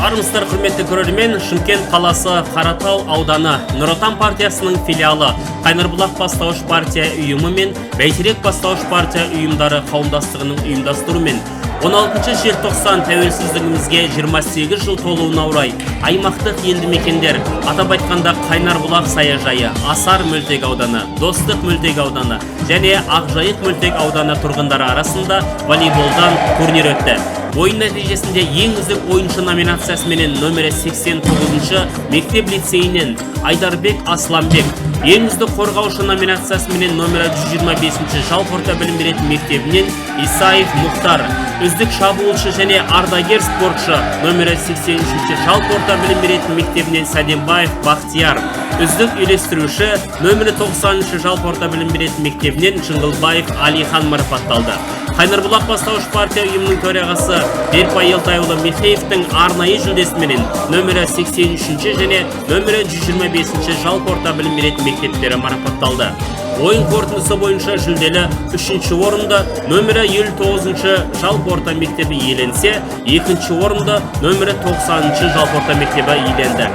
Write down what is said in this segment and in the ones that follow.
Армысыздар, құрметті көрермен! Шымкент қаласы, Қаратау ауданы Нұр Отан партиясының филиалы, Қайнарбұлақ бастауыш партия ұйымы мен Бәйтерек бастауыш партия ұйымдары қауымдастығының ұйымдастыруымен 16 желтоқсан, тәуелсіздігімізге 28 жыл толуына орай аймақтық елді мекендер, атап айтқанда, Қайнарбұлақ саяжайы, Асар мөлтек ауданы, Достық мөлтек ауданы және Ақжайық мөлтек ауданы тұрғындары арасында волейболдан турнир өтті. Ойын нәтижесінде ең үздік ойыншы номинациясыменен нөмірі 89 мектеп лицейінен Айдарбек Асланбек, ең үздік қорғаушы номинациясыменен нөмірі 125 жалпы орта білім беретін мектебінен Исаев Мұхтар, үздік шабуылшы және ардагер спортшы нөмірі 83 жалпы орта білім беретін мектебінен Сәденбаев Бақтияр, үздік үйлестіруші нөмірі 90 жалпы орта білім беретін мектебінен Жыңғылбаев Алихан марапатталды. Қайнарбұлақ бастауыш партия ұйымының төрағасы Берікбай Елтайұлы Михеевтің арнайы жүлдесіменен нөмірі 83 және нөмірі 125 жалпы орта білім беретін мектептері марапатталды. Ойын қорытындысы бойынша жүлделі үшінші орынды нөмірі 59 жалпы орта мектебі иеленсе, екінші орынды нөмірі 90 жалпы орта мектебі иеленді.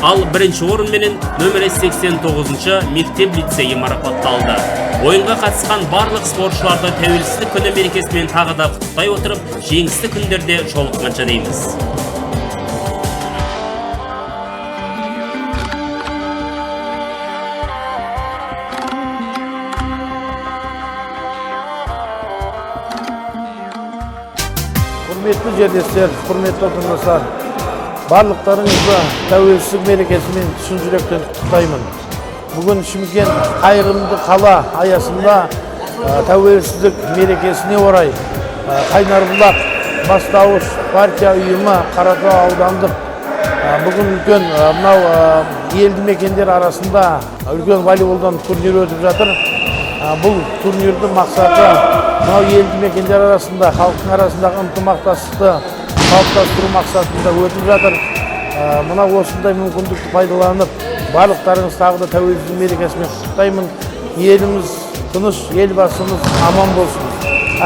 Ал бірінші орынменен нөмірі 89 мектеп лицейі марапатталды. Ойынға қатысқан барлық спортшыларды тәуелсіздік күні мерекесімен тағы да құттықтай отырып, жеңісті күндерде жолыққанша дейміз. Құрметті жерлестер, құрметті отандастар, барлықтарыңызды тәуелсіздік мерекесімен шын жүректен құттықтаймын. Бүгін Шымкент қайырымды қала аясында тәуелсіздік мерекесіне орай Қайнарбұлақ бастауыш партия ұйымы Қаратау аудандық бүгін үлкен мынау елді мекендер арасында үлкен волейболдан турнир өтіп жатыр. Бұл турнирдің мақсаты мынау елді мекендер арасында, халықтың арасындағы ынтымақтастықты қалыптастыру мақсатында өтіп жатыр. Мына осындай мүмкіндікті пайдаланып, барлықтарыңыз тағы да тәуелсіздік мерекесімен құттықтаймын. Еліміз тыныш, елбасымыз аман болсын.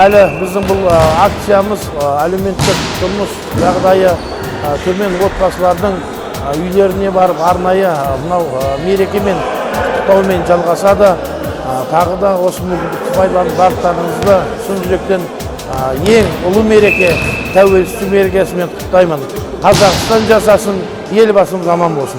Әлі біздің бұл акциямыз әлеуметтік тұрмыс жағдайы төмен отбасылардың үйлеріне барып, арнайы мынау мерекемен құттықтаумен жалғасады. Тағы да осы мүмкіндікті пайдаланып, барлықтарыңызды шын жүректен ең ұлы мереке, тәуелсіздік мерекесімен құттықтаймын. Қазақстан жасасын, елбасымыз аман болсын!